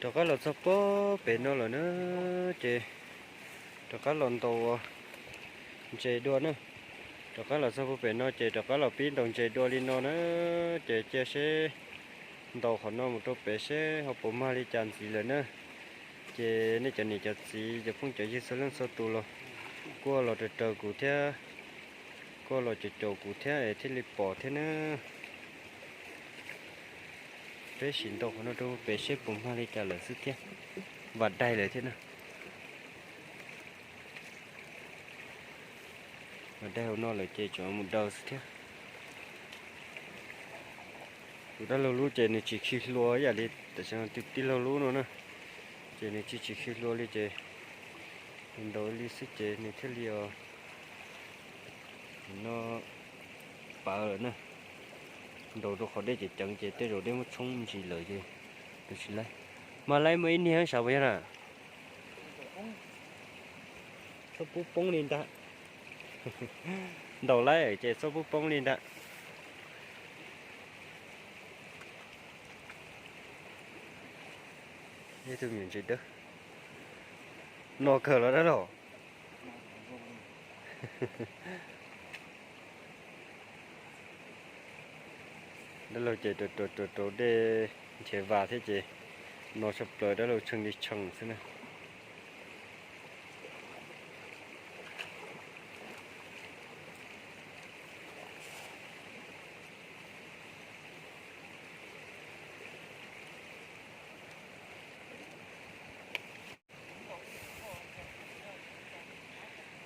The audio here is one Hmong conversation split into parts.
Rov qab los txog puag pem no lawm na, ces rov qab los ntaus ntses dua na. Rov qab los txog puag pem no ces rov qab los pib ntaus ntses dua li no na. Ces cia seb ntaus qhov no mus rau pem seb ho puas mag li cas ntxiv lawm na. Ces nej cov niam cov txiv cov phooj cov ywg txhua leej txhua tus los kuj los raws raws kuv thiab, kuj los caum caum kuv thiab es thiaj li pom thiab na. Peb sim ntaus qhov no rau pem seb puas mag li cas lawm xwb thiab. Vam daig lawm thiab na. Vam daig hauv no lawm ces tseem mus daws xwb thiab. Tus dab laug lub ces nws tsis khi hlua ib yam li tam sim no tus tij laug lub no na. Ces nws tsis tsis khi hlua li ces nws ntaus li xwb ces nws thiaj li no pav lawm na. Ntaus rau qhov dej ceev ceev ces tej zaum dej muab tshoob ntsis lawm ces nws tsis laib. Mag laib muaj ib niag xav puas yog na. Txhob pub poob li ntag. Ntaus laib ces txhob pub poob li ntag. Ib tug me ntses dawb no kawg los dab laug. Dab laug ces rau rau rau rau dej nrhiav vas thiab ces no tshaj plaws dab laug tshee li tshee xwb na.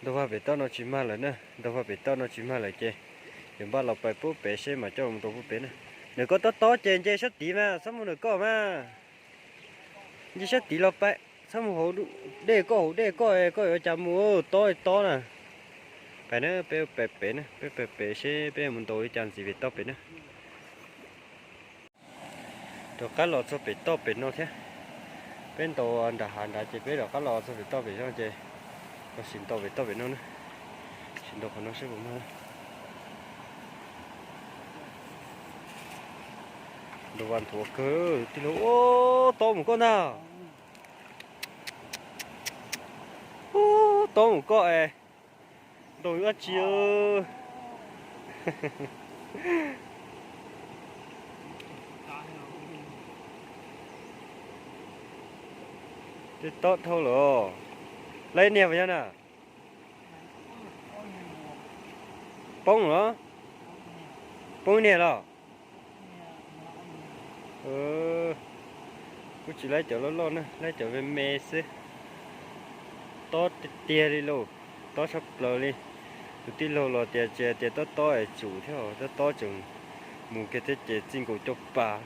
Ntaus vaj pem toj no tsis mag lawm na, ntaus vaj pem toj no tsis mag lawm ces yuav npaj los pais pub pem seb mas coj mus rau pub pem na. Nws koj tob tob ces nce sab tid mas txhob mus nws koj mas. Nce sab tid los pais txhob mus hauv dej koj, hauv dej koj, koj yuav cas mus tob tob na. Pais na, peb pais pem na, peb pais pem seb peb mus ntaus li cas ntxiv pem toj pem na. Rov qab los txog pem toj pem no thiab. Peb ntaus nram hav nrad ces peb rov qab los txog pem toj pem no ces los sim ntaus pem toj pem no na. Sim ntaus qhov no seb puas mag. Ntaus vas nthuav kawg tij laug. Ub, tob mus koj ntag. Ub, tob mus koj es. Ntaus dab tsi. Tej tob dhau lawm. Laib niag puas yog na? Poob los? Poob niag los? Kuj tsis laib cov loj loj na, laib cov me me xwb. Tob tiag tiag li lauj, tob tshaj plaws li. Tus tij laug los tias tsis hais tias tob tob es tsum thiab, tob tob tseem mus kiag thiab ces txij nkaus caj pas.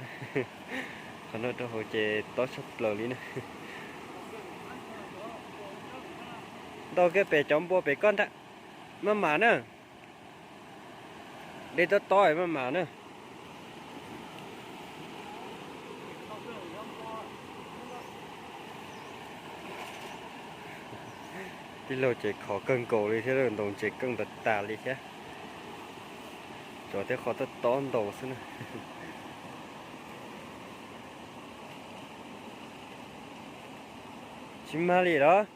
Qhov no rau hauv ces tob tshaj plaws li na. Ntaus kiag pem cov npua pem koj ntag, maj mam na. Dej tob tob maj mam na. Tij laug ces khov kawg nkaus li thiab, ntaus ntses keej tas tas li thiab. Tsov thiab qhov tob tob ntaus xwb na. Tsis mag li los?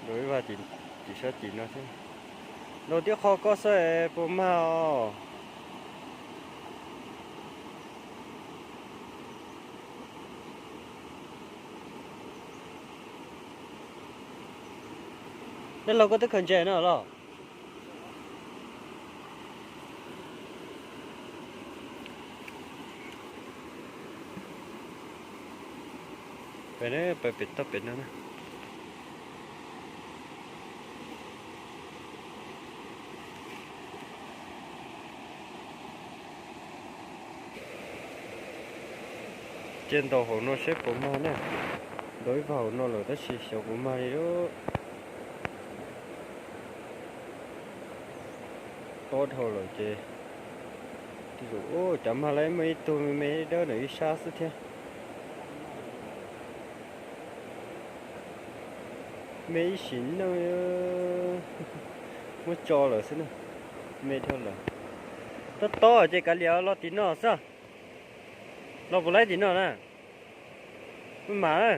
Ntaus ib vas tim sab tim no thiab. Ntaus tib qho koj xwb es puas mag os? Dab laug koj twb khaws ntses no los? Pem, pem toj pem no na. Cia ntaus hauv no seb puas mag na. Ntaus ib vas hauv no lawm tab sis xyov puas mag li lub. Tob dhau lawm ces Ua cas mag lawm, muaj ib tug me me dawb ntawm ib sab xwb thiab. Me ib sim neej muab tso lawm xwb na. Me dhau lawm. Tob tob ces kav liam los tim no xwb. Los puas laib tim no na? Maj mam na.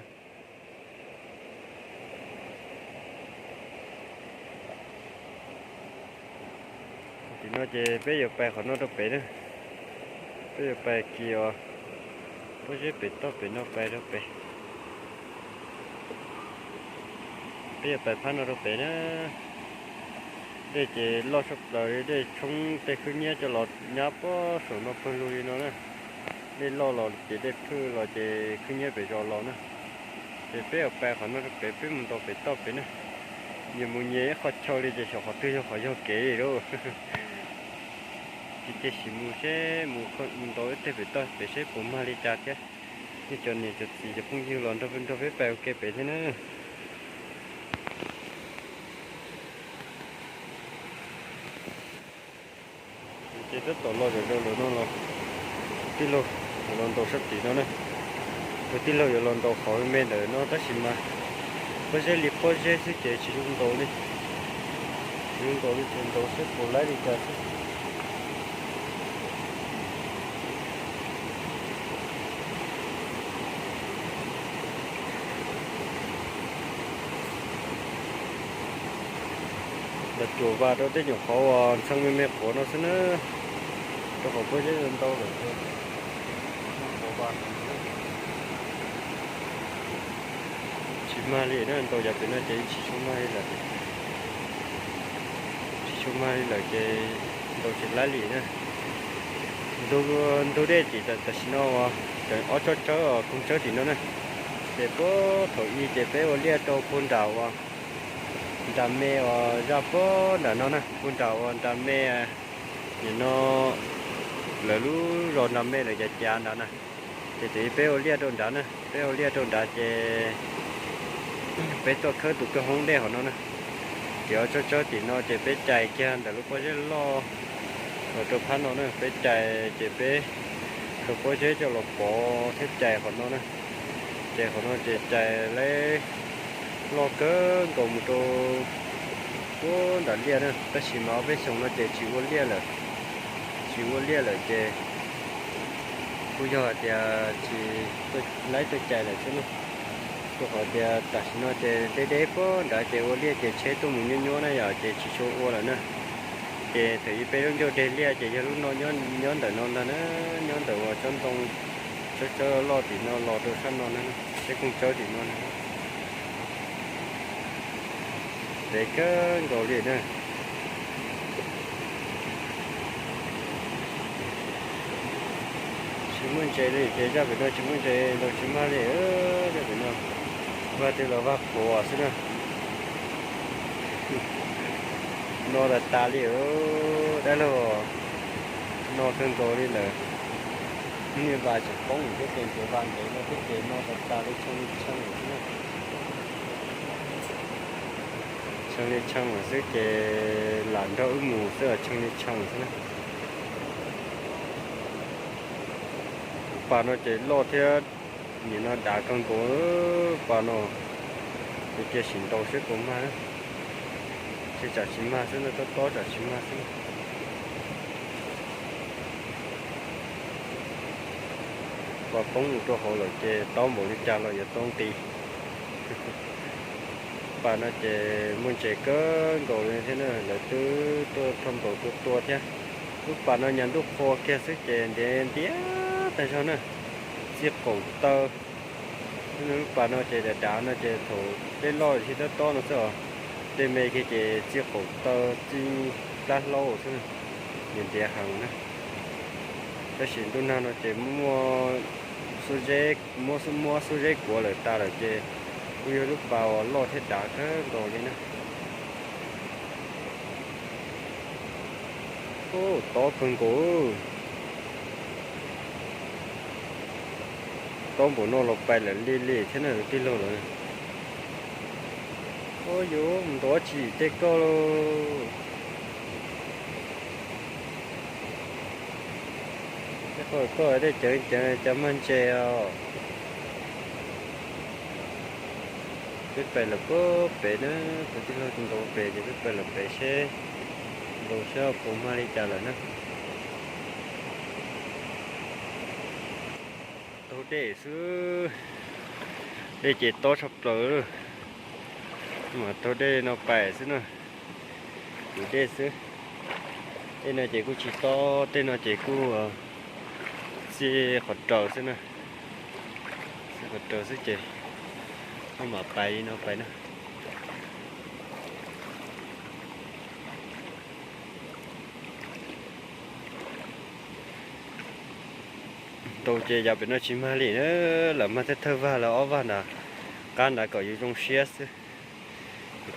Tim no ces peb yuav pais qhov no rau pem na. Peb yuav pais kiag pob zeb pem toj pem no pais rau pem. Peb yuav pais phab no rau pem na. Dej ces loj tshaj plaws li, dej tshoob tej khwb nyiab coj los nyab pob saum no pawg lug li no na. Dej loj los ces dej phwj los ces khwb nyiab pem zos los na. Ces peb yuav pais qhov no rau pem, peb mus ntaus pem toj pem na. Nyias mus nyias ib qho chaw li ces xyov qhov twg yog qhov yog kev li lauj. Ces cia sim mus seb mus ntaus ib teg pem toj pem seb puas mag li cas thiab. Nej cov niam cov txiv cov phooj ywg los nrog nrog peb pais ua ke pem thiab na. Ces tab tom los zom zaws lawm no los, tij laug yuav los ntaus sab tim no na. Tus tij laug yuav los ntaus qhov me ntawm no tab sis mas pob zeb li pob zeb xwb ces tsis zoo ntaus li. Tsis zoo ntaus li ces ntaus seb puas laib li cas xwb. Los cuam vas rau tej nyuam qhov uas ntxhee me me quav no xwb na, rau qhov pob zeb ntau lawm ces. Tsis mag li na, ntaus yav pem no ces tsis tshua mag li lawm. Tsis tshua mag li lawm ces ntaus tsis laib li na. Ntug dej tim tam sim no uas tseem ob tsob tsawb koog tsawb tim no na. Ces puag thaum ub ces peb ua liaj rau puag nram uas nram me uas zaj puag nram no na, puag nram uas nram me, nim no lawv lub zos nram me lawv cav cav nrad na. Ces thaum ub peb ua liaj rau nrad na, peb ua liaj rau nrad ces peb tuaj khawb tus kwj hoob dej hauv no na. Ces ob tsob tsawb tim no ces peb cais kiag ntawm lub pob zeb loj los rau phab no na, peb cais ces peb khaws pob zeb coj los pov thiab cais qhov no na. Ces qhov no ces cais lawm loj kawg nkaus mus rau puag nram liaj na, tab sis mas ob peb xyoos no ces tsis ua liaj lawm. Tsis ua liaj lawm ces kuj yog hais tias tsis laib tuaj cais lawm xwb na. Rau qhov tias tam sim no ces deb deb puag nrad ces ua liaj ces tsheb tuaj mus nyuab nyuab na yom, ces tsis tshua ua lawm na. Ces thaum ub peb lub ncauj deg liaj ces yog lub no, nyob ntawm no ntag na, nyob ntawm uas tsob ntoo, tsob tsawb loj tim no los rau sab no na, peb koog tsawb tim no na. Ntev kawg nkaus li na. Tsis muaj ntses li ces zaj pem no tsis muaj ntses, ntaus tsis mag li. Zaj pem no vaj twg los vaj quav xwb na. No tas tas li, dab laug, no kawg nkaus li lawm. Niag vas tseem poob thiab ces ntev, vas ntev no thiab ces no tas tas li, tshee li tshee lawm xwb na. Tshee li tshee lawm xwb ces lam nrog wb mus xwb, tshee li tshee lawm xwb na. Pas no ces loj thiab, nim no dav kawg nkaus, pas no. Ces cia sim ntaus seb puas mag, ces tsam tsis mag xwb na, tob tob tsam tsis mag xwb. Pas poob mus rau hauv lawm ces tau npaum li cas los yuav tau nqis. Pas no ces muaj ntses kawg nkaus li thiab na, lawv twb tuaj thauj nplaum tua tua thiab. Lub pas no nyuam ntuj qhua kiag xwb ces ntiav ntiav tag zog na, txij qaum taw. Lub pas no ces dav dav no ces thaum dej loj thiab tob tob no xwb os, dej me kiag ces txij qaum taw txij plab hlaub xwb, ntiav ntiav heev na. Tab sis ntuj nag no ces muaj muab xub zeb kuav lawm tas lawm ces kuj yog lub pas uas loj thiab dav kawg nkaus li na. Tob kawg nkaus. Tob npaum no los pais lawm li li thiab na tus tij laug lawm. Ua yuav mus ntaus dab tsi tej koj lauj? Koj, koj dej ceev ceev cas mag ntses os. Peb pais lawm puag pem na, tus tij laug ntaus pem ces peb pais lawm pem seb, ntaus seb puas mag li cas lawm na. Taug dej xwb, dej ces tob tshaj plaws, mas taug dej no pais xwb na. Kwv dej xwb. Tej no ces kuj tsis tob, tej no ces kuj txij qhov raws xwb na. Txij qhov raws xwb ces kuj mam pais li no pais na. Ntaus ces yav pem no tsis mag li na, lawv mag thawj thawj vag lawm ob vag ntawd, qab ntawd kom yus zoo siab xwb.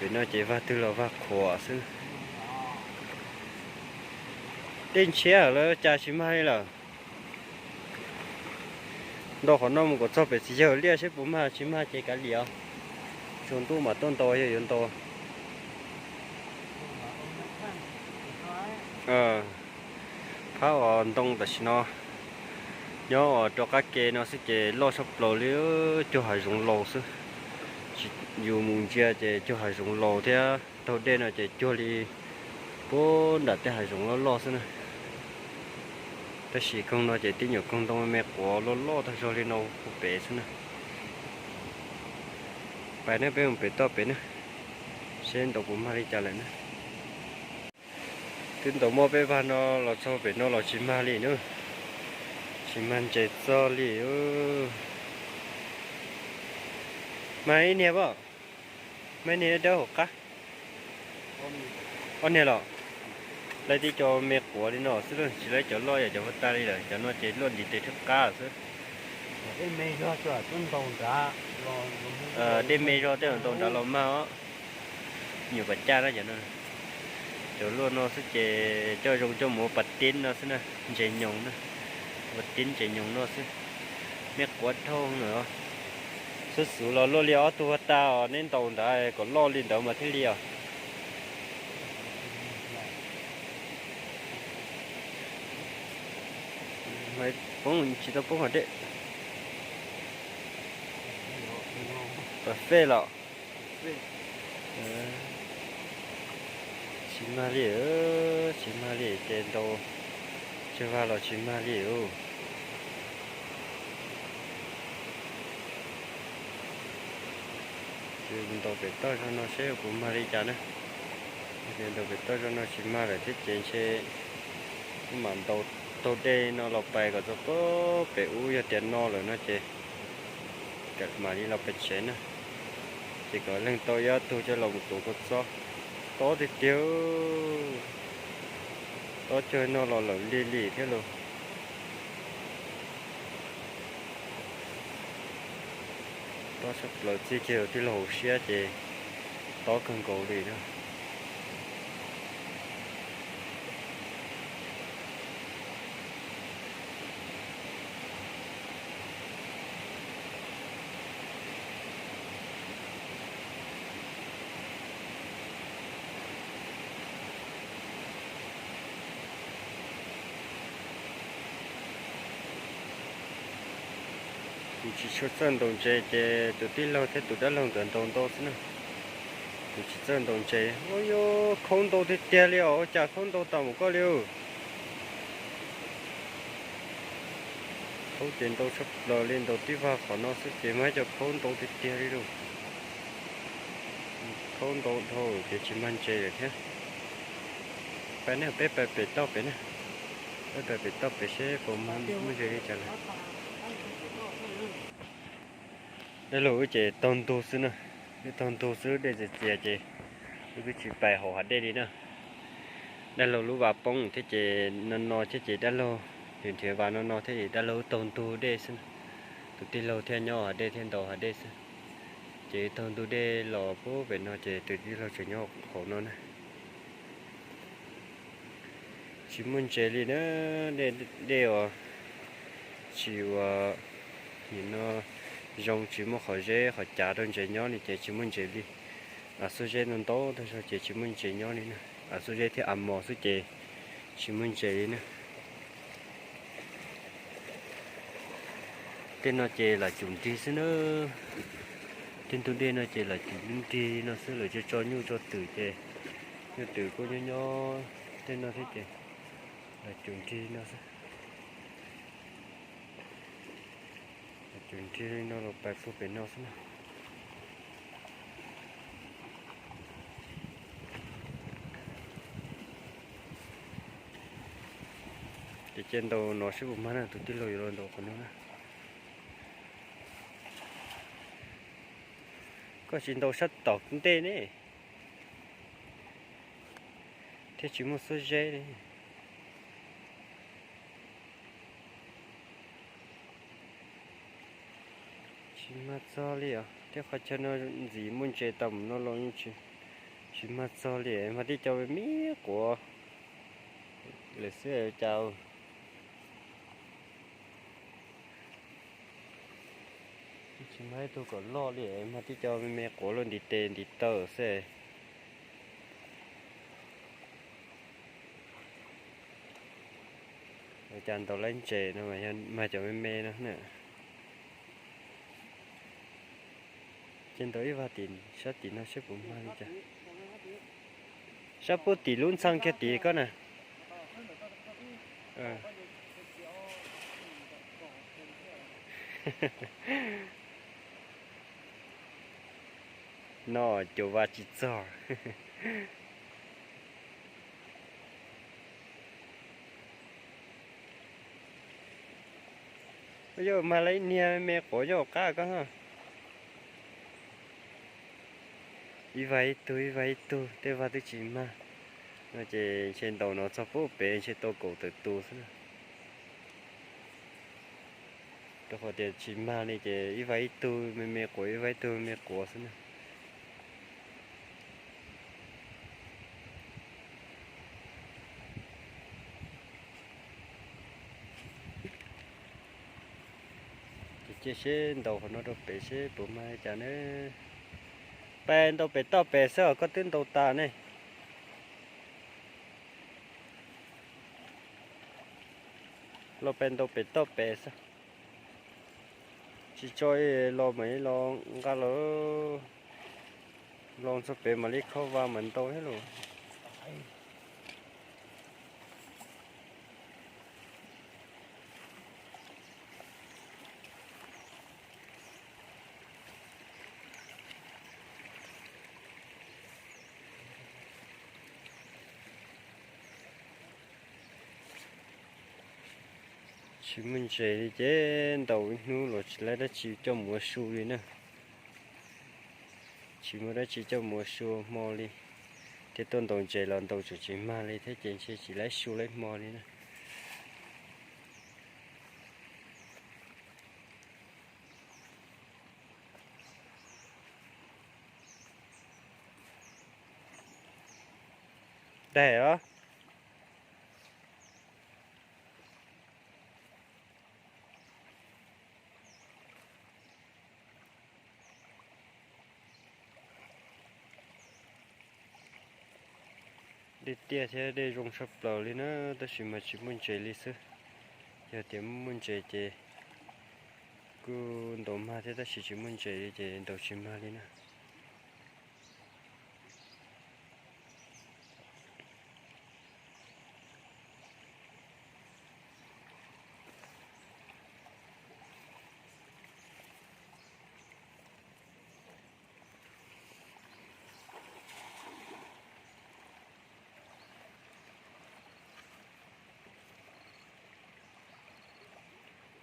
Pem no ces vag twg los vag qhuav xwb. Dej ntshiab lawm cas tsis mag li lawm. Ntaus qhov no mus kom txog pem txiv yawg liaj seb puas mag, tsis mag ces kav liam os. Tsaus ntuj mam tuaj ntaus yog yuav ntaus. Phab uas ntoo tam sim no nyob uas rau qab ke no xwb ces loj tshaj plaws li, cuag hav zoov laus xwb. Yus mus ntsia ces cuag hav zoov laus thiab taug dej no ces cuag li puag nram tej hav zoov loj loj xwb na. Tab sis koog no ces tib nyuam koog ntoo me quav loj loj tag zog li no puag pem xwb na. Pais na, peb mus pem toj pem na, seb ntaus puas mag li cas lawm na. Twb ntaus muab peb vag no los txog pem no los tsis mag li na. Tsis mag ntses txog li. Mag ib niag pom, mag ib niag dawb hauv qab. Ob niag los, lawv tib co me quav li no xwb, tsis lawv cov loj yog cov huab tais li lawm, cov no ces luaj ntiv tes thawj qab xwb. Dej me zog tej zaum ntaus nrad los mag os. Nyuam qhuav caj na cov no. Cov luaj no xwb ces coj zoo coj mus ua pas tib no xwb na, ntses nyoos na. Pas tib ntses nyoos no xwb. Me quav dhau na. Xub xub los luaj li ob tug huab tais os, neb ntaus ntawd kom loj li ntawd mas thiaj li os. Poob tsis tau poob hauv dej. Pas fej los. Tsis mag li, tsis mag li ces ntaus tsawg vag los tsis mag li os. Ces ntaus pem toj zog no seb puas mag li cas na. Ntaus pem toj zog no tsis mag lawm thiab ces ntshe mam ntaus taug dej no los pais kom txog pem ub, yog tias no lawm no ces mam li los pem tsev na. Ces kom leej tau ib ob tug coj los mus tuav kua txob. Tob tiag tiag, tob cuag no los lawm lig lig thiab lauj. Tob tshaj plaws, txij kiag tij laug hauv siab ces tob kawg nkaus li na. Kuv tsis tshua txawj ntaus ntses ces tus tij laug thiab tus dab laug nkawd ntaus ntau xwb na. Kuv tsis txawj ntaus ntses. Ua yuav khaub ntau tiag tiag li os, ua cas khaub ntau tas mus koj li. Khaub ces ntau tshaj plaws li, ntaus tib vag qhov no xwb ces muaj ib co khaub ntau tiag tiag li lauj. Khaub ntau dhau ces tsis mag ntses lawm thiab. Pais ne, peb pais pem toj pem na. Peb pais pem toj pem seb puas mag muaj ntses li cas lawm. Dab laug wb ces taug ntug xwb na. Wb taug ntug xwb, dej txias txias ces wb twb tsis pais hauv hav dej li na. Dab laug lub vas poob thiab ces no no thiab ces dab laug nrhiav nrhiav vas no no thiab ces dab laug wb taug ntug dej xwb na. Tus tij laug thiaj nyob hav dej thiab ntaus hav dej xwb. Ces taug ntug dej los puag pem no ces tus tij laug tseem nyob hauv no na. Tsis muaj ntses li na, dej uas tsis ua, nim no zoo tsis muaj qhov zeb qhov cav rau ntses nyob li ces tsis muaj ntses li. Av xuab zeb ntau ntau tag zog ces tsis muaj ntses nyob li na. Av xuab zeb thiab av mos xwb ces tsis muaj ntses li na. Tej no ces lam cum nrig xwb na. Tej ntug dej no ces lam cum nrig no xwb, lawv tso tso nyuj tso twm ces nyuj twm kuj nyob nyob tej no thiab ces lam cum nrig no xwb. Lam cum nrig li no los pais puag pem no xwb na. Ces cia ntaus no seb puas mag na, tus tij laug yuav los ntaus qhov no na. Koj tsis ntaus sab tom ntej ne, thiaj tsis muaj xuab zeb ne. Tsis mag txog li os, thiab qhov chaw no ntxim muaj ntses tau mus no los tsis mag txog li, mag tib co me me quav lawm xwb cas. Tsis mag ib tug kom loj li, mag tib co me me quav luaj ntiv tes ntiv taw xwb. Cas ntaus laib ntses no mas yog mag cov me me no na. Ces ntaus ib vag tim sab tim no seb puas mag li cas. Sab puag tim lub ntxhee kiag tim koj na. No cuav vas tsis txog. Yog mag lawm ib niag me quav nyob hauv qab koj. Ib vag ib tug, ib vag ib tug, tej vag twb tsis mag no ces ntshe ntaus no txog puag pem ntshe tau kaum tawm tus xwb na. Rau qhov tias tsis mag li ces ib vag ib tug me me quav, ib vag ib tug me me quav xwb na. Ces cia seb ntaus qhov no rau pem seb puas mag li cas na. Pais ntaus pem toj pem xwb os, koj twb ntaus tas ne. Los pais ntaus pem toj pem xwb. Tsis tso los mam li los nqa los, los txog pem mam li khob vas mam ntaus thiab los. Tsis muaj ntses li ces ntaus ib hnub los tsis laib dab tsi coj mus ua su li na. Tsis muaj dab tsi coj mus ua su hmo li, thiab tuaj ntaus ntses los ntaus tseem tsis mag li thiab ces ntshe tsis laib su laib hmo li na. Daig os. Dej tiaj thiab dej zoo tshaj plaws li na, tab sis mas tsis muaj ntses li xwb. Yog tias muaj ntses ces kuj ntaus mag thiab, tab sis tsis muaj ntses li ces ntaus tsis mag li na.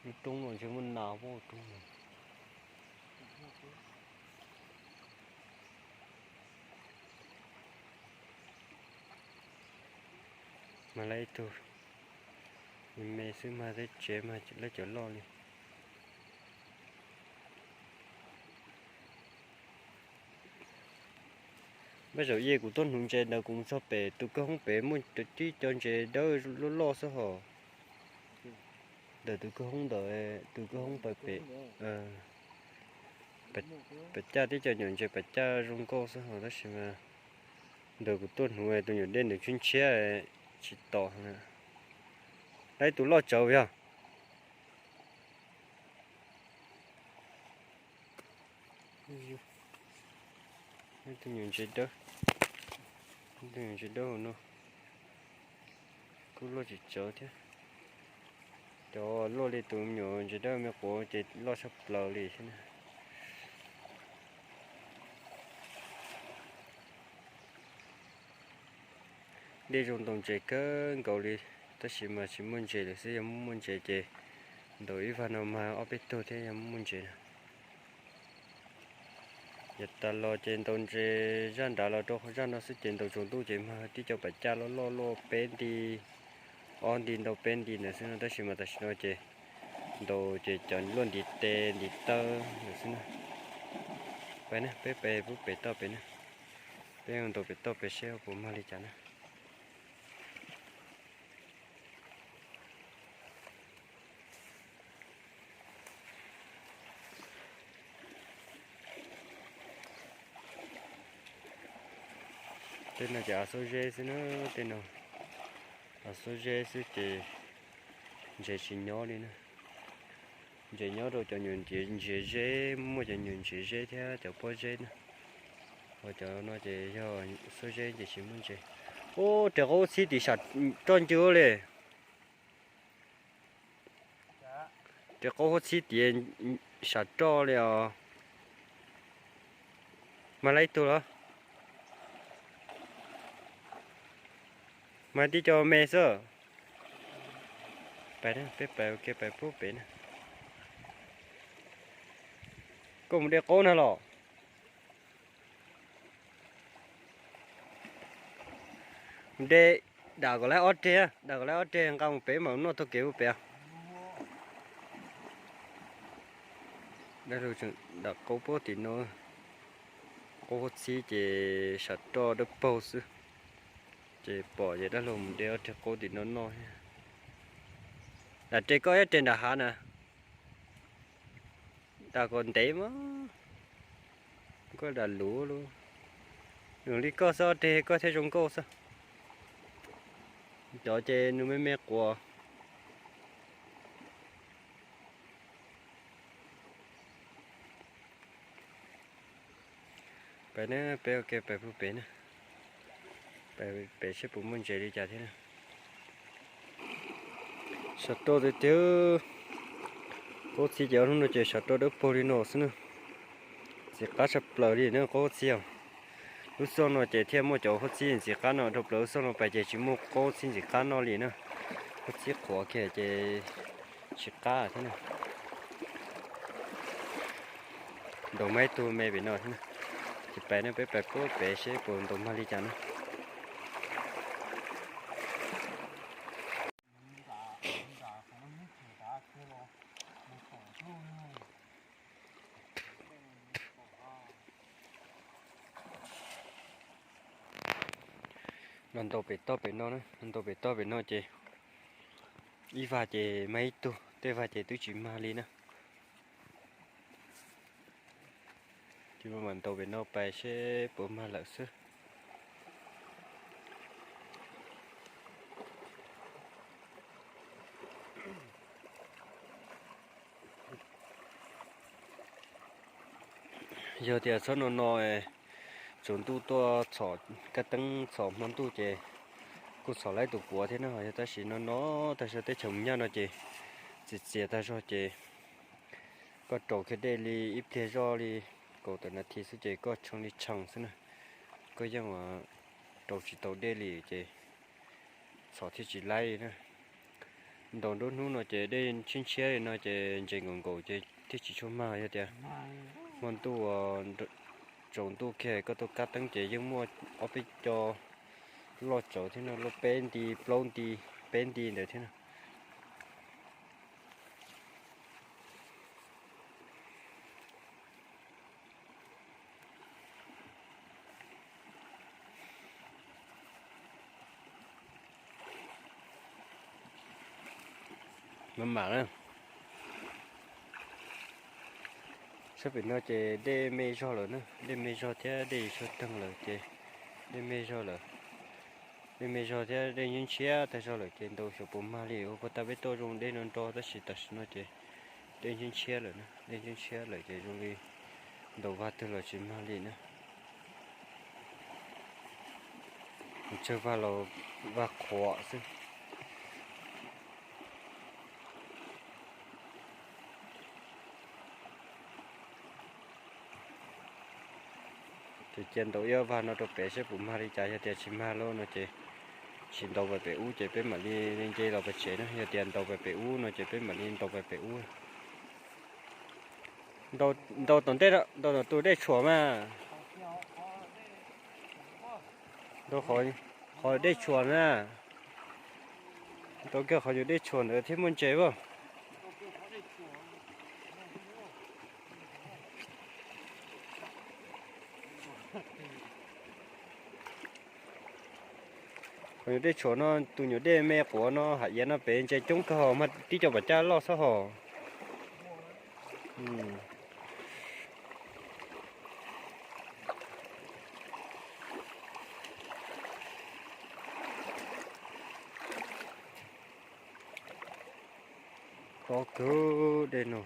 Lub roob no ntshe muaj nas pob roob no. Mag lawm ib tug, me me xwb, mag tej tsev mas lawv cov loj li. Npaj zaum ib kuv tuaj hnuv ntses ntawd kuv mus txog pem tus kwj hoob pem muaj tib co ntses dawb loj loj xwb hos. Ntawm tus kwj hoob ntawd, tus kwj hoob pem, pem caj tib co nyuam ntses pem caj zoo nkauj xwb hos, tab sis mas ntawm kuv tuaj hnuv tus nyuam dej ntawd tshiab ntshiab tsis tom. Lawv tus loj tsawv yog. Ib tug nyuam ntses dawb, ib tug nyuam ntses dawb hauv no kuj loj tsis tsawv thiab. Cov loj li tus nyuam ntses dawb me quav ces loj tshaj plaws li thiab na. Dej zoo ntaus ntses kawg nkaus li, tab sis mas tsis muaj ntses lawm xwb, yog muaj ntses ces ntaus ib vag no mag ob peb tug thiab yog muaj ntses na. Yav tas los ces ntaus ntses zaj nrad los rau zaj no xwb ces ntaus tsaus ntuj ces mag tib co pam caj loj loj luaj peb nti, ob nti ntau peb nti ntawd xwb no, tab sis mas tam sim no ces ntaus ces cov luaj ntiv tes ntiv taw ntawd xwb na. Pais na, peb pais pub pem toj pem na, peb ntaus pem toj pem seb puas mag li cas na. Tej no ces av xuab zeb xwb na, tej no av xuab zeb xwb ces ntses tsis nyob li na. Ntses nyob rau cov nyuag ntses zeb, muaj cov nyuag ntses zeb thiab cov pob zeb na. Ho cov no ces yog xuab zeb ces tsis muaj ntses. Ub, res qaub txhib tim sam roj ncw li. Res qaub huab txhib tiav sam roj li os. Mag lawm ib tug los? Mag tib co me xwb. Pais, peb pais ua ke pais pub pem na. Koj mus de qaub na los? Mus de, dam kom lawv ob reg, dam kom lawv ob reg nqa mus pem mam noj taug kev pub pem. Dam qaub puag tim no, qaub huab txhib ces sam roj dawb paug xwb. Ces pom ces dab laug mus de ob reg qaub tim no noj. Dam reg koj ib reg nram hav na. Dam kom ntev mas, koj dam luv lug. Nws li koj xwb, ob reg koj thiaj zoo nkauj xwb. Cov ces nws me me quas. Pais na, peb ua ke pais pub pem na. Pais pem seb puas muaj ntses li cas thiab na. Sam roj tiag tiag. Qaub txhib ces ob hnub no ces sam roj dawb paug li no xwb na. Ntxim qab tshaj plaws li na qaub txhib os. Lub xyoo no ces thiaj muaj cov huab txhib ntxim qab no, dhau plaws lub xyoo no pais ces tsis muaj qaub txhib ntxim qab noj li na. Huab txhib qhuav kiag ces tsis qab thiab na. Ntaus mas ib tug me pem no thiab na. Ces pais na, peb pais pub pem seb puas ntaus mag li cas na. Los ntaus pem toj pem no na, los ntaus pem toj pem no ces ib vag ces mag ib tug, tej vag ces twb tsis mag li na. Ces mam ntaus pem no pais seb puas mag lawm xwb. Yog tias txhob no no, tsaus ntuj tuaj txhom kab teeb txhom hmo ntuj ces kuj txhom laib tus puav thiab na. Yog tab sis no no tag zog teb chaws Mus Nyaj no ces txias txias tag zog ces koj rau kiag dej li ib pliag zoj li kaum tawm nas this xwb ces koj tshee li tshee xwb na. Koj yeej rau tsis tau dej li ces txhom thiaj tsis laib li na. Ntaus nruab hnub no ces dej ntshiab ntshiab li no ces ntses nkaum nkaum ces thiaj tsis tshua mag. Yog tias hmo ntuj tsaus ntuj kiag koj tuaj kab teeb ces yeej muaj ob peb co loj tsawv thiab no, loj peb nti plaub nti peb nti ntawd thiab no. Mam mam na. Sab pem no ces dej me zog lawm na, dej me zog thiab dej tshuav teeg lawm ces dej me zog lawm. Dej me zog thiab dej ntshiab ntshiab tag zog lawm ces ntaus xyov puas mag li. Ua puas tag peb tuaj zoo dej no nro tab sis tam sim no ces dej ntshiab ntshiab lawm na, dej ntshiab ntshiab lawm ces zoo li Ntaus vag twg los tsis mag li na. Tsawg vag los vag qhuav xwb. Ces cia ntaus ib ob vag no rau pem seb puas mag li cas, yog tias tsis mag lawm no ces tsis ntaus pem ub ces peb mam li nce los pem tsev na, yog tias ntaus pem ub no ces peb mam li ntaus pem ub. Ntaus tom ntej, ntaus tom tus dej tshuam mas. Ntaus qhov dej tshuam na. Ntaus kiag qhov nyuag dej tshuam ntawd thiab muaj ntses as. Qhov nyuag dej tshuam no, tus nyuag dej me quav no hais iav no pem ntses coob kawg, mas tib co pas caj loj xwb hos. Tob kawg dej no.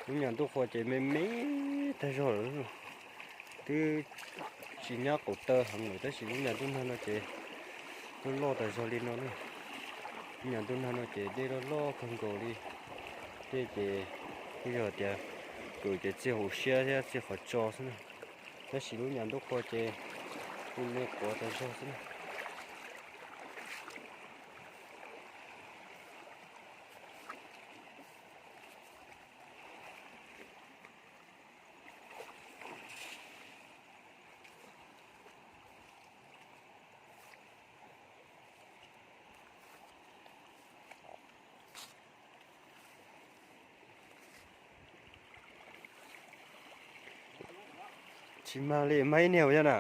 Lub nyuag ntuj qhua ces me me tag zog lawm, twb tsis nyab qaum taw heev lawm tab sis lub nyuag ntuj nag no ces loj loj tag zog li no na. Lub nyuag ntuj nag no ces dej loj loj kawg nkaus li. Dej ces kuj yog tias kwm ces txij hauv siab thiab txij qhov tso xwb na, tab sis lub nyuag ntuj qhua ces me me quav tag zog xwb na. Tsis mag li, mag ib niag yog na.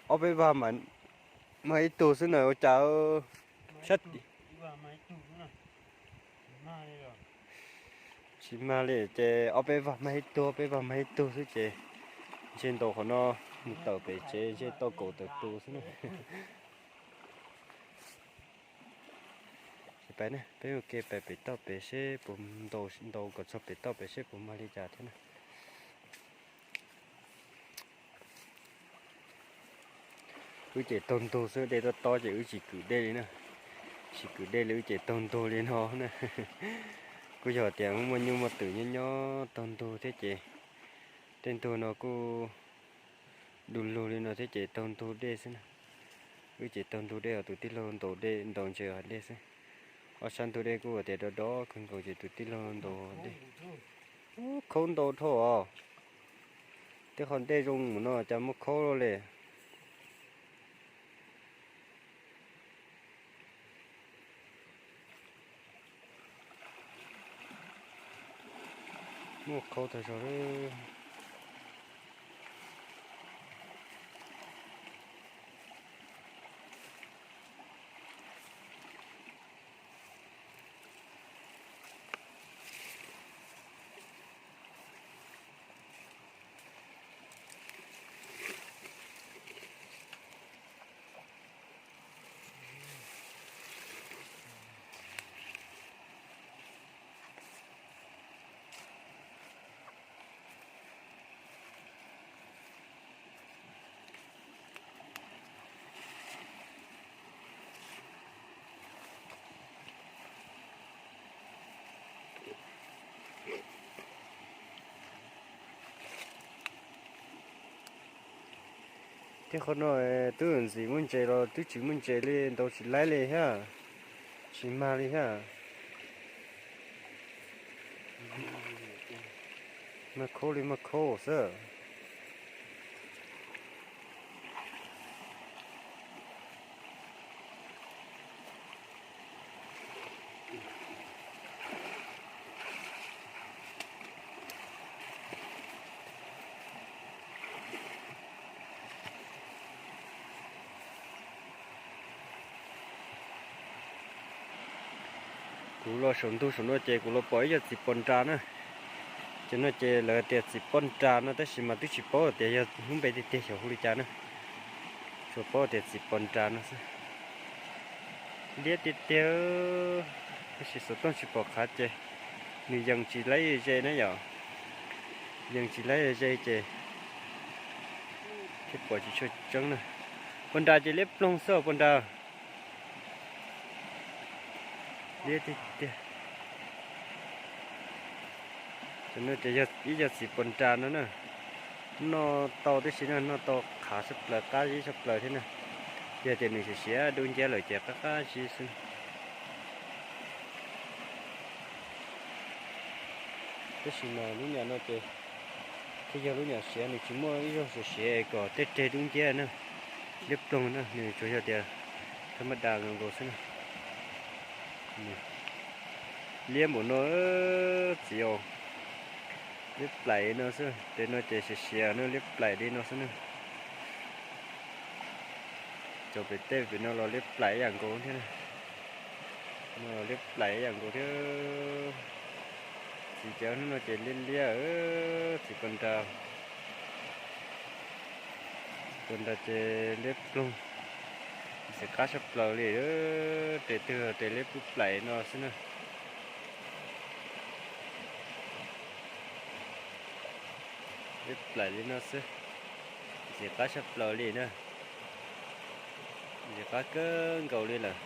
Ob peb vag mag ib tug xwb na ua cas. Tsis mag li ces ob peb vag mag ib tug, ob peb vag mag ib tug xwb ces ntshe ntaus qhov no mus tawm pem tsev ntshe tau kaum tawm tus xwb na. Peb mus ke pais pem toj pem seb puas, ntaus kom txog pem toj pem seb puas mag li cas thiab na. Wb ces taug ntug xwb, dej tob tob ces wb tsis kwm dej li na. Tsis kwm dej li wb ces taug ntug li no na. Kuj yog tias muaj nyuj muaj twm nyob nyob taug ntug thiab ces tej ntug no kuj du lug li no thiab ces taug ntug dej xwb na. Wb ces taug ntug dej, tus tij laug ntaus dej, ntaus ntses hais dej xwb. Ob sab ntug dej kuj tias do do kawg nkaus ces tus tij laug ntaus dej. Khaub ntau dhau os. Tej qhov dej zoo mus no cas muaj khaub li. Muaj khaub tag zog li. Tej qhov no twb ntxim muaj ntses los twb tsis muaj ntses li, ntaus tsis laib li thiab, tsis mag li thiab. Mag khaub li mag khaub xwb. Kuv los saum ntug saum no ces kuv los pom ib co txiv pos nra na. Ces no ces lawv tias txiv pos nra no tab sis mas twb tsis paub tias yog lub npe tiag tiag xyov hu li cas na. Tsuas paub tias txiv pos nra no xwb. Liab tiag tiag. Tab sis xov tooj tsis pom qhav ces nws yees tsis laib ze na yom. Yees tsis laib ze ces thiaj pom tsis tshua tseeb na. Puas nra ces liab ploog xwb puas nra. Liab tiag tiag. Cov no ces yog ib cov txiv puas nra no na. Noj tau tib si na, noj tau qhav tshaj plaws, qab zib tshaj plaws thiab na. Yog tias nws siav siav dub nciab lawm ces qab qab zib xwb. Tab sis mas lub nyam no ces thiaj yog lub nyam siav, nws tsis muaj ib zaug siav siav kom tej reg dub nciab na. Liab ploog na, nws tsuas yog tias thaj maj das nkaus nkaus xwb na. Liab npaum no txiv os. Liab plaim li no xwb, tes no ces siav siav no liab plaim li no xwb na. Cov pem tej pem no los liab plaim ib yam nkaus thiab na. No los liab plaim ib yam nkaus thiab. Txiv cov hnub no ces liab liab, txiv puas nra. Txiv puas nra ces liab ploog, ntxim qab tshaj plaws li. Tes twg tes liab pub plaim no xwb na. Liab plaim li no xwb, ntxim qab tshaj plaws li na. Ntxim qab kawg nkaus li lawm.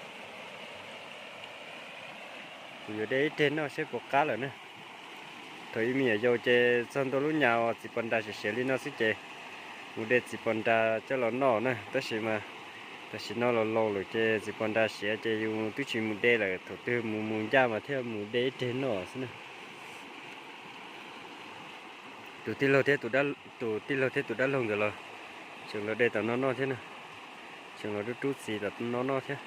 Kuv yuav de ib reg noj seb puas qab lawm na. Thaum ub me nyuam yaus ces txog ntua lub nyam uas txiv puas nra siav siav li no xwb ces mus de txiv puas nra coj los noj na, tab sis mas tam sim no los laus lawm ces txiv puas nra siav ces yus twb tsis mus de lawm, thaum twg mus mus ncaj mas thiaj mus de ib reg noj xwb na. Tus tij laug thiab tus dab, tus tij laug thiab tus dab laug nkawd los tseem los de tom no noj thiab na. Tseem los rub rub txiv tom no noj thiab,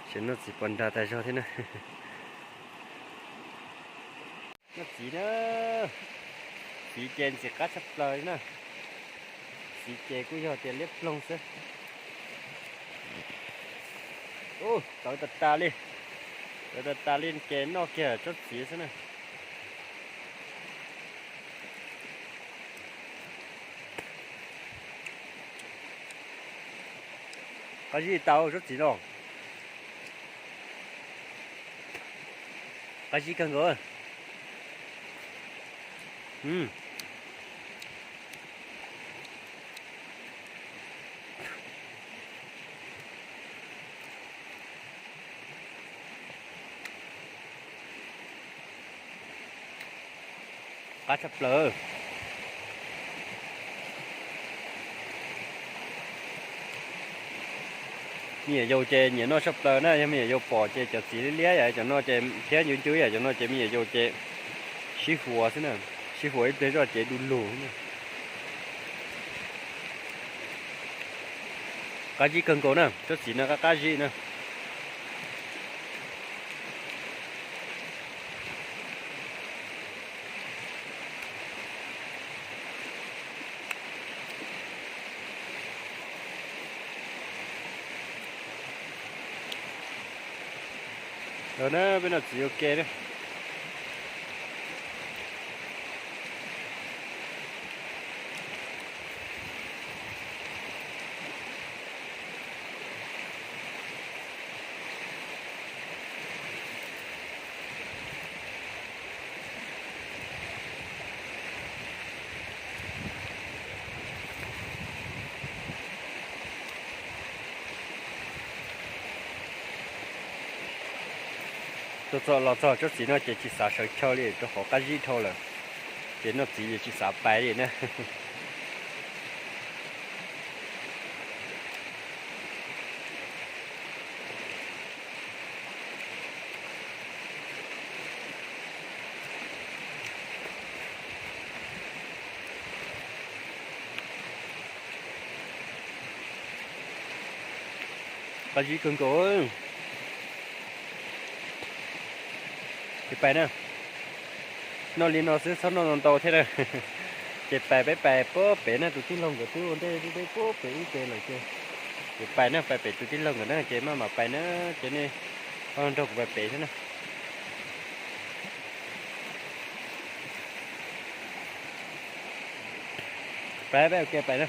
tseem noj txiv puas nra tas zog thiab na. Noj txiv na, txiv ces ntxim qab tshaj plaws li na. Txiv ces kuj yog tias liab ploog xwb. Ub, tawv tas tas li, tawv tas tas li ces noj kiag tsob txiv xwb na. Qab zib tau tsob txiv no. Qab zib kawg nkaus. Qab tshaj plaws. Me nyuam yaus ces nyiam noj tshaj plaws na, yog me nyuam yaus pom ces cov txiv liab liab yom, cov no ces thiab ncu ncu yom, cov no ces me nyuam yaus ces sib huas xwb na, sib huas ib pliag zoj ces du lug. Qab zib kawg nkaus na, tsob txiv no qab qab zib na. Los na, peb noj txiv ua ke na. Tuaj txog los txog tsob txiv no ces tsis xav sawv chaw li rau qhov qab zib dhau lawm, ces noj txiv ces tsis xav pais li na. Qab zib kawg nkaus. Ces pais na, noj li no xwb txhob noj ntau ntau thiab na. Ces pais peb pais puag pem na, tus tij laug nkawd twb ua ntej peb puag pem ub pem lawm ces, ces pais na, pais pem tus tij laug nkawd na ces maj mam pais na, ces nej nrog kuv pais pem thiab na. Pais peb ua ke pais na.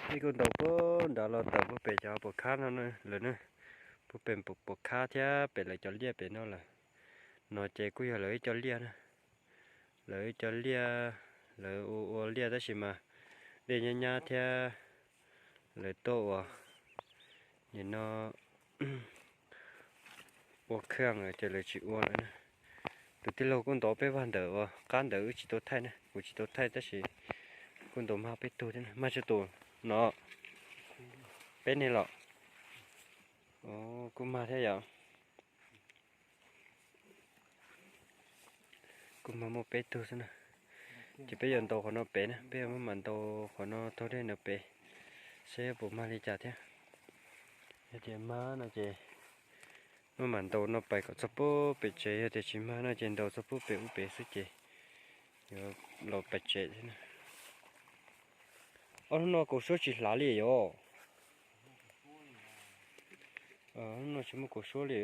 Ib kuj ntaus puag nrad los ntawm puag pem cov puas khab no lawm na. Kuj pem puas khab thiab pem lawv cov liaj pem no lawm. No ces kuj yog lawv ib co liaj na. Lawv ib co liaj, lawv ua ua liaj tab sis mas dej nyab nyab thiab lawv tuaj ua, nim no ua khaj ces lawv tsis ua lawm na. Tus tij laug kuj ntov peb vaj ntawm uas qab ntawd wb tsis tau thaij na, kuv tsis tau thaij tab sis kuj ntov mag peb tug thiab na. Mag tsawg tus no? Peb ne los? Kuj mag thiab yom. Kuj mag muaj peb tug xwb na. Ces peb yuav ntaus qhov no pem na, peb yuav muab mam ntaus qhov no taug dej no pem, seb puas mag li cas thiab. Yog tias mag no ces muab mam ntaus no pais kom txog pub pem tsev, yog tias tsis mag no ces ntaus txog pub pem ub pem xwb ces yuav los pais tsev thiab na. Ob hnub no kaus suab tsis hlav li yom. Hnub no tsis muaj kaus suab li.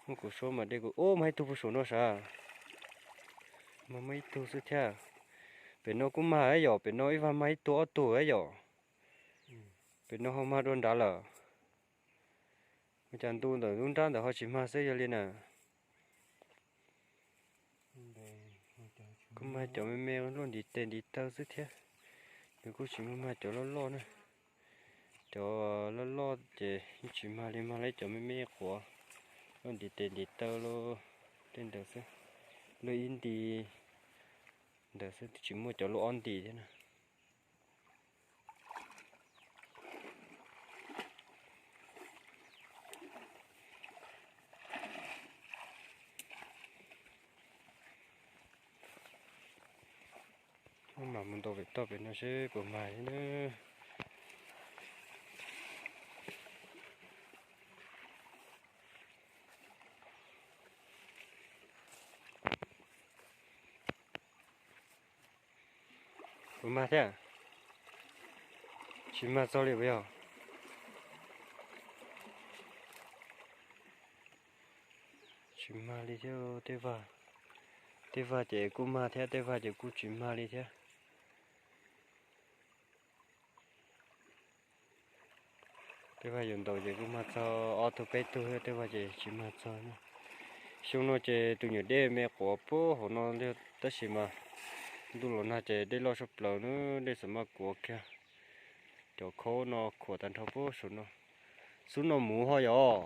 Muaj kaus suab mas dej kuj, ub, mag ib tug puag saum no sav. Mag muaj ib tug xwb thiab. Pem no kuj mag yom, pem no ib vaj mag ib tug ob tug yom. Pem no ho mag dua nrad lawm. Ua cas ntu ntawm lub nrab ntawd ho tsis mag xwb yog li na. Kuj mag cov me me luaj ntiv tes ntiv taw xwb thiab. Nws kuj tsis mag mag cov loj loj na. Cov loj loj ces yeej tsis mag li, mag li cov me me quav luaj ntiv tes ntiv taw luaj tej ntawd xwb. Luaj ib nti ntawd xwb, twb tsis muaj cov luaj ob nti thiab na. Mam mus ntaus pem toj pem no seb puas mag thiab na. Puas mag thiab? Tsis mag txog li puas yog? Tsis mag li thiab tej vaj. Tej vaj ces kuj mag thiab tej vaj ces kuj tsis mag li thiab. Tej vaj yuav ntaus ces kuj mag txog ob tug peb tug, tej vaj ces tsis mag txog na. Xyoo no ces tus nyuam dej me quav puag hauv no tab sis mas ntuj los nag ces dej loj saj plaws na, dej xam maj kuav kiag. Cov khaub no khuam tag nrho puag saum no. Xub no muv ho yom.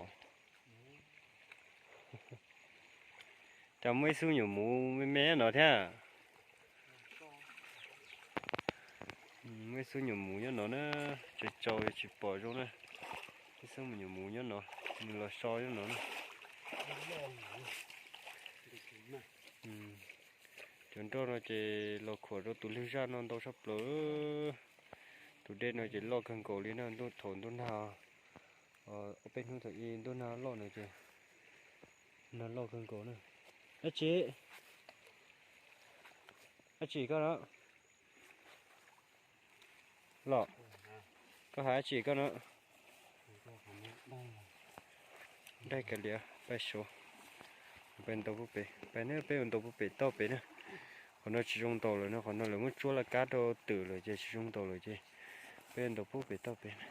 Cas muaj ib xub nyuam muv me me no thiab. Muaj ib xub nyuam muv nyob no na, tsaus tsaus tsis pom zoo na. Ib xub nyuam muv nyob no, nws los so nyob no na. Cov nroj no ces los khuam rau tus lwg zaj no ntau saj plaws. Tus dej no ces loj kawg nkaus li na, thaum ntuj nag, ob peb hnub thaum ub ntuj nag loj no ces nag loj kawg nkaus na. Dab tsi? Dab tsi koj no? Los, koj hais dab tsi koj no? Daig kav liam, pais saud, pais ntaus pub pem, pais na, peb yuav ntaus pub pem toj pem na. Qhov no tsis zoo ntaus lawm no, qhov no lawv muab tsuab laj kab rau twm lawm ces tsis zoo ntaus lawm ces peb yuav ntaus pub pem toj pem na.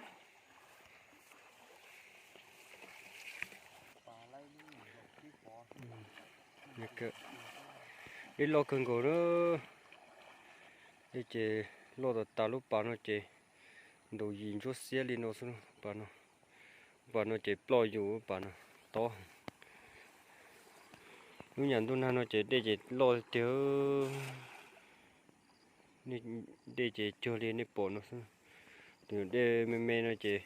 Dej loj kawg nkaus na. Dej ces loj tas tas, lub pas no ces ntaus yim ntsuab xiab li no xwb. Pas no, pas no ces ploj yus pas no tob. Lub nyam ntuj nag no ces dej ces loj tiag. Dej ces cuag li nej pom no xwb. Tus dej me me no ces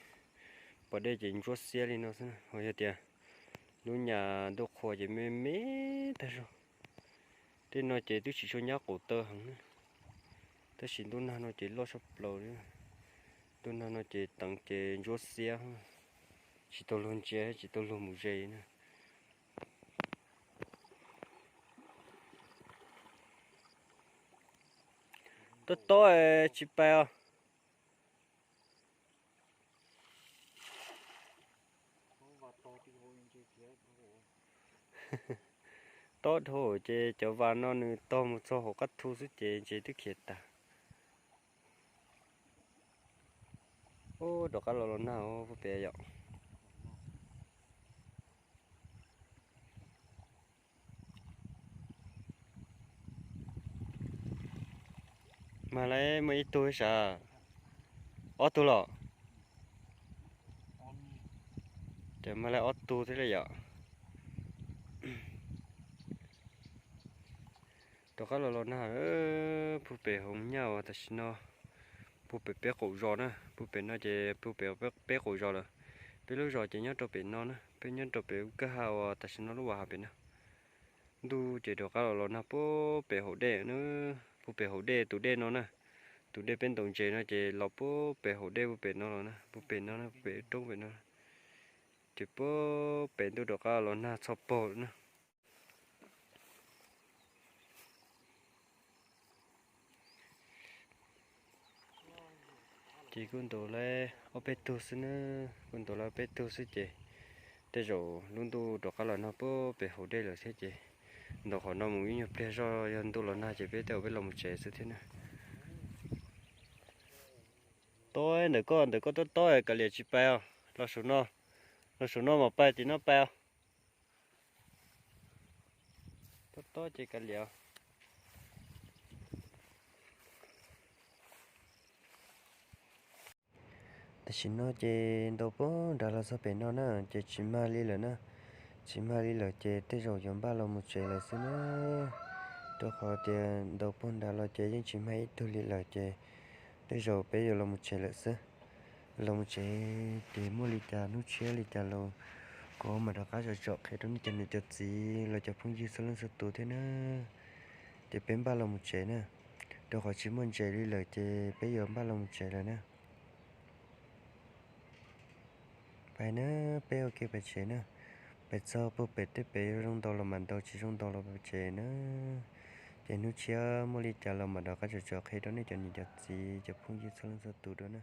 pas dej ces ntsuab xiab li no xwb. Ho yog tias lub nyam ntuj qhua ces me me tag zog. Tej no ces twb tsis tshua nyab qaum taw heev na, tab sis ntuj nag no ces loj saj plaws li. Ntuj nag no ces teev ces ntsuab xiab, tsis tau luag ntsia, tsis tau luag mus ze na. Tob tob tsis pais os. Tob dhau ces cov vas no nws tog mus txog hauv qab thu xwb ces ntses twb khiav tas. Ub, rov qab los los nag pub pem yom. Muaj ib tug sav, ob tug los? Ces mag li ob tug thiab li yom. Rov qab los los nag, puag pem hauv nyaj uas tam sim no puag pem peb qaum zos na, puag pem no ces puag pem peb qaum zos lawm. Peb lub zos ces nyob rau pem no na, peb nyob rau pem lub kwj ha uas tam sim no lub vas hav pem na. Ntuj ces rov qab los los nag puag pem hauv dej na, puag pem hauv dej tus dej no na, tus dej peb ntaus ntses no ces los puag pem hauv dej puag pem no los na, puag pem no na, puag pem roob pem no, ces puag pem ntuj rov qab los nag txhoj paug na. Ces kuj ntaus li ob peb tug xwb na, kuj ntaus li ob peb tug xwb ces tej zaum lub ntuj rov qab los nag puag pem hauv dej lawm thiab ces ntaus qhov no mus ib nyuag pliag zoj yog ntuj los nag ces peb tej zaum peb los mus tsev xwb thiab na. Tob ntawm koj, ntawm koj tob tob kav liam tsis pais os, los saum no, los saum no mam pais tim no pais os. Tob tob ces kav liam. Tam sim no ces ntaus puag nrad los txog pem no na ces tsis mag li lawm na. Tsis mag li lawm ces tej zaum yuav npaj los mus tsev lawm xwb na. Rau qhov tias ntaus puag nrad los ces yeej tsis mag ib tug li lawm ces tej zaum peb yuav los mus tsev lawm xwb. Los mus tsev ces muaj li cas hnub tshiab li cas los kuv mam rov qab tsom tsom qhia rau nej cov niam cov txiv los cov phooj ywg txhua leej txhua tus thiab na. Ces peb npaj los mus tsev na, rau qhov tsis muaj ntses li lawm ces peb yuav npaj los mus tsev lawm na. Pais na, peb ua ke pais tsev na. Pais txog puag pem tej pem zoo ntaus los mam ntaus, tsis zoo ntaus los pais tsev na. Ces hnub tshiab muaj li cas los mam rov qab tsom tsom qhia rau nej cov niam cov txiv cov phooj ywg txhua leej txhua tus dua na.